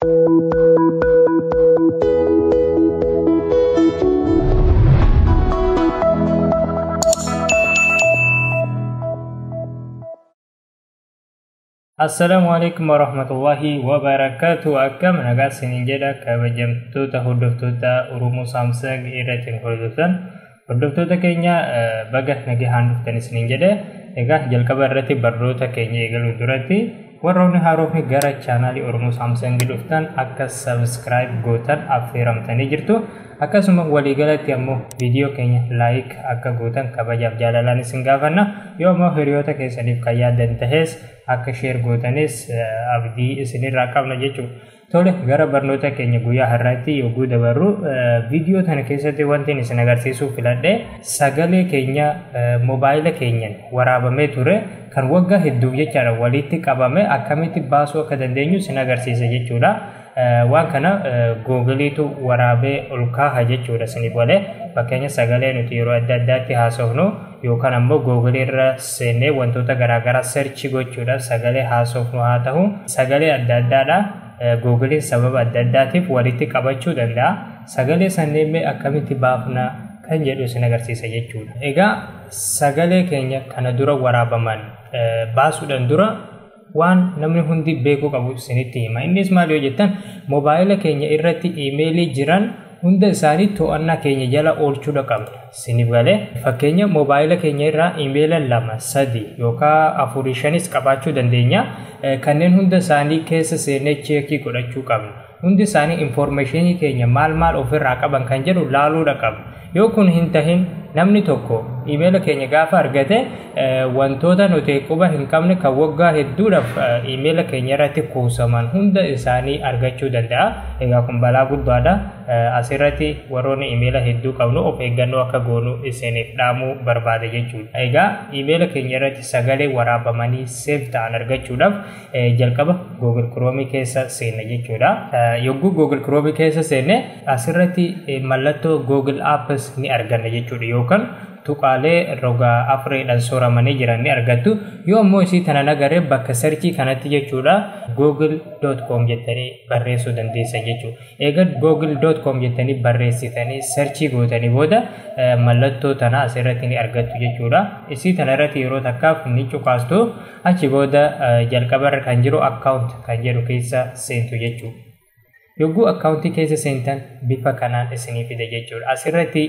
Assalaamu alaikum warahmatullahi wabarakatuh. Akkam nagaa isiniin jedha kabajamtoota hordoftoota Oromoo Samsung irratti hordoftan. Hordoftoota keenya, baga nagaan dhuftan isiniin jedhe. Egaa jalqaba irratti barnoota keenya eegaluu duratti warroonni haarofni gara chaanaalii Oromoo Samsung dhuftan akka subscribe gootan affeeramtanii jirtu. Akkasuma waliigalatti ammoo viidiyoo keenya like akka gootan kabajaaf jaalalaan isin gaafanna. Yoo ammoo hiriyoota keessaniif kan yaaddan tahes akka share gootanis abdii isinirraa qabna jechuudha. Tole, gara barnoota keenya guyyaa har'aatti yogguu dabarru, viidiyoo tana keessatti wanti isin agarsiisuu filadhe sagalee keenya moobaayila keenyan waraabamee ture kan waggaa hedduuf jechaadha walitti qabame akkamitti baasuu akka dandeenyu isin agarsiisa jechuudha. Waan kana Googleiitu waraabee ol kaaha jechuudha isiniif walee. Fakkeenya, sagalee nuti yeroo adda addaatti haasofnu yookaan ammoo Googleii irra seennee wantoota garaagaraa search gochuudhaaf sagalee haasofnu haa ta'u, sagalee adda addaadha. Googleiin sababa adda addaatiif walitti qabachuu danda'a. Sagalee sanneen mee akkamitti baafna kan jedhu isin agarsiisa jechuudha. Egaa sagalee keenya kana dura waraabaman baasuudhaan dura waan namni hundi beekuu qabu isinitti hima. Innis maal yoo jettan, moobaayila keenya irratti iimeelii jiran hunda isaanii to'annaa keenya jala oolchuudha qabna. Isiniif galee? Fakkeenya, moobaayila keenya irraa iimeela lama, sadi yookaan afurii, shanis qabaachuu dandeenya. Kanneen hunda isaanii keessa seennee check godhachuu qabna. Hundi isaanii informationii keenya maal maal ofirraa qaban kan jedhu laaluudha qabna. Yoo kun hin tahin, namni tokko iimeela keenya gaafa argate wantoota nuti quba hin qabne kan waggaa hedduudhaaf iimeela keenya irratti kuusaman hunda isaanii argachuu danda'a. Egaa kun balaa guddaadha. Asirratti warroonni iimeela hedduu qabnu of eeggannoo akka goonu isiniif dhaamuu barbaada jechuudha. Egaa iimeela keenya irratti sagalee waraabamanii save ta'an argachuudhaaf jalqaba Google Chrome keessa seenna jechuudha. Yogguu Google Chrome keessa seenne, asirratti mallattoo Google Apps ni arganna jechuudha, yookaan tuqaalee roga afureedhaan sooramanii jiran ni argattu. Yoo ammoo isii tana nagaree, bakka searchii kanatti jechuudha google.com jettanii barreessuu dandeessan jechuudha. Egaa google.com jettanii barreessitanii search gootanii booda mallattoo tana asirratti ni argattu jechuudha. Isii tana irratti yeroo takkaaf ni cuqaastu. Achi booda jalqabarra kan jiru account kan jedhu keessa seentu jechuudha. Yogguu accountii keessa seentan bifa kanaan isinii fida jechuudha. Asirratti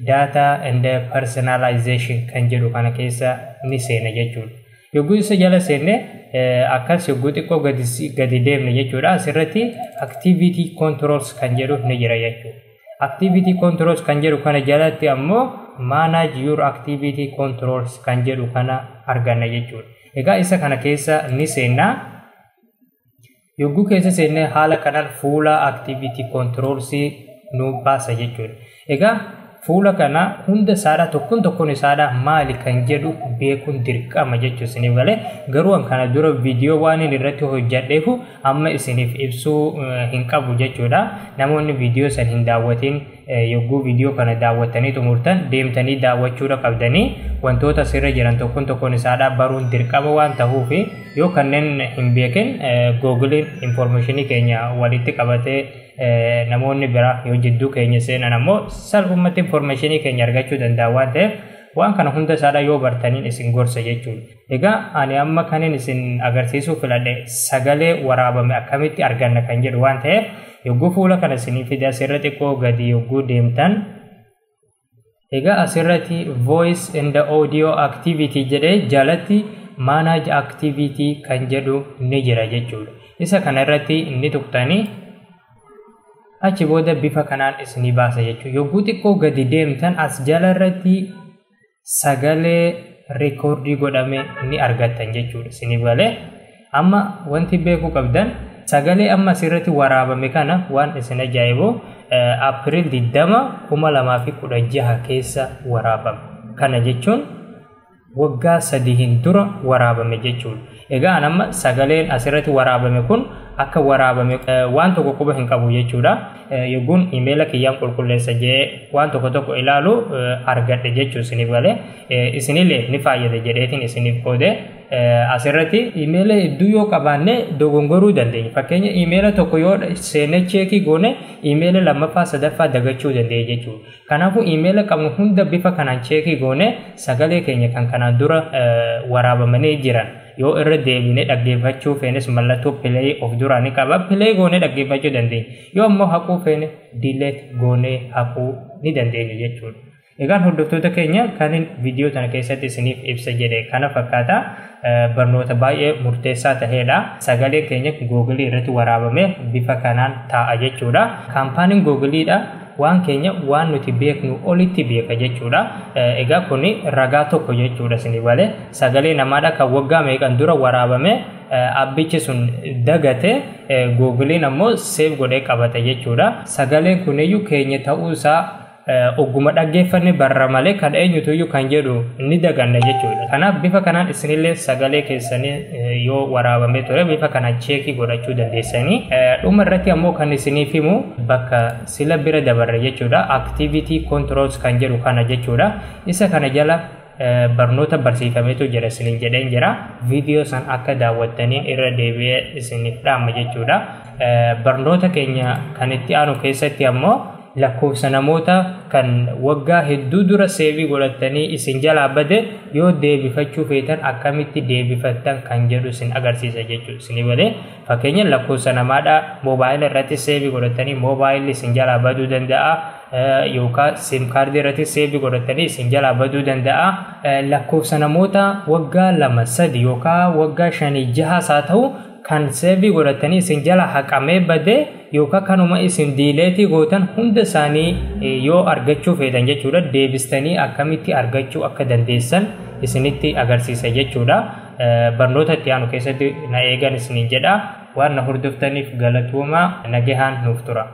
data and personalization kan jedhu kana keessa ni seena jechuudha. Yogguu isa jala seenne, akkas yogguu xiqqoo gadi deemne jechuudha. Asirratti activity controls kan jedhu ni jira jechuudha. Activity controls kan jedhu kana jalatti ammoo manage your activity controls kan jedhu kana arganna jechuudha. Egaa isa kana keessa ni seennaa. Yogguu keessa seennee haala kanaan fuula activity controls nu baasa jechuudha. Egaa fuula kana hunda isaadha, tokkoon tokkoon isaadha maali kan jedhu beekuun dirqama jechuudha isiniif galee. Garuu an kana dura viidiyoo waan inni irratti hojjedheefu amma isiniif ibsuu hin qabu jechuudha. Namoonni viidiyoo san hin daawwatin, yogguu viidiyoo kana daawwattanii xumurtan deemtanii daawwachuudha qabdanii. Wantoota asirra jiran tokkoon tokkoon isaadha baruun dirqama waan ta'uuf, yoo kanneen hin beekin Googleiin informationii keenya walitti qabatee namoonni biraa yoo jidduu keenya seenan ammoo salphumatti informationii keenya argachuu danda'a waan ta'eef, waan kana hunda isaadha yoo bartaniin isin gorsa jechuudha. Egaa ani amma kanin isin agarsiisuu filadhe sagalee waraabame akkamitti arganna kan jedhu waan ta'eef, yogguu fuula kana isinii fide asirra xiqqoo gadi yogguu deemtan, egaa asirratti voice and audio activity jedhee jalatti manage activity kan jedhu ni jira jechuudha. Isa kana irratti inni tuqxanii achi booda bifa kanaan isinii baasa jechuudha. Yogguu xiqqoo gadi deemtan as jala irratti sagalee record godhame ni argattan jechuudha. Isiniif galee? Amma wanti beekuu qabdan, sagalee amma asirratti waraabame kana, waan isin ajaa'ibu, April 20 2016 keessa waraabame. Kana jechuun waggaa 3 hin dura waraabame jechuudha. Egaa amma sagaleen asirratti waraabame kun akka waraabame waan tokko quba hin qabu jechuudha. Yogguun iimeela kiyyaan qulqulleessa jee waan tokko tokko ilaalu argadhe jechuu isiniif galee isinillee ni fayyada jedheetiin isiniif qoode. Asirratti iimeela hedduu yoo qabaanne dogongoruu dandeenya. Fakkeenya iimeela tokko yoo seenee cheekii goone iimeela lammaffaa sadaffaa dagachuu dandeenya jechuudha. Kanaafuu iimeela qabnu hunda bifa kanaan cheekii goone sagalee keenya kan kanaan dura waraabamanii jiran yoo irra deebinee dhaggeeffachuu feenes mallattoo pileey of duraa ni qaba. Pileey goonee dhaggeeffachuu dandeenya. Yoo ammoo haquu feene dileet goonee haquu ni dandeenya jechuudha. Egaan hordoftoota keenya kan viidiyoo tana keessatti isiniif ibsa jedhe kana fakkaata. Barnoota baay'ee murteessaa ta'edha. Sagalee keenya googilii irratti waraabame bifa kanaan taa'a jechuudha. Kaampaaniin googiliidha. Waan keenya waan nuti beeknu olitti beeka jechuudha. Egaa kuni ragaa tokko jechuudha isinii malee sagalee namaadha kan waggaa meeqan dura waraabame abbichi sun dagate googiliin ammoo seef godhee qabata jechuudha. Sagaleen kuniyyuu keenya ta'uusaa ogguma dhaggeeffanne barra malee kan eenyutuyyuu kan jedhu ni daganna jechuudha. Kanaaf bifa kanaan isinillee sagalee keessanii yoo waraabamee ture bifa kanaan cheekii godhachuu dandeessanii. Dhuma irratti ammoo kan isiniif himu bakka sila bira dabarre jechuudha. Activity controls kan jedhu kana jechuudha. Isa kana jala barnoota barsiifameetu jira isiniin jedheen jira. Viidiyoo san akka daawwattaniin irra deebi'ee isiniif dhaama jechuudha. Barnoota keenya kan itti aanu keessatti ammoo lakkoofsa namoota kan waggaa hedduu dura seevii godhatanii isin jalaa bade yoo deebifachuu feetan akkamitti deebifattan kan jedhu isin agarsiisa jechuudha. Isin malee fakkeenya lakkoofsa namaadha moobaayila irratti seevii godhatanii moobaayilli isin jalaa baduu danda'a yookaan siim kaardii irratti seevii godhatanii isin jalaa baduu danda'a. Lakkoofsa namoota waggaa 2 3 yookaan waggaa 5 6 haa ta'u kan seevii godhatanii isin jala haqamee bade yookaan kanuma isin diileetii gootan hunda isaanii yoo argachuu feetan jechuudha. Deebistanii akkamitti argachuu akka dandeessan isinitti agarsiisa jechuudha. Barnoota itti aanu keessatti na eegan isiniin jedha. Waan na hordoftaniif galatooma, nagahaan nuuf tura.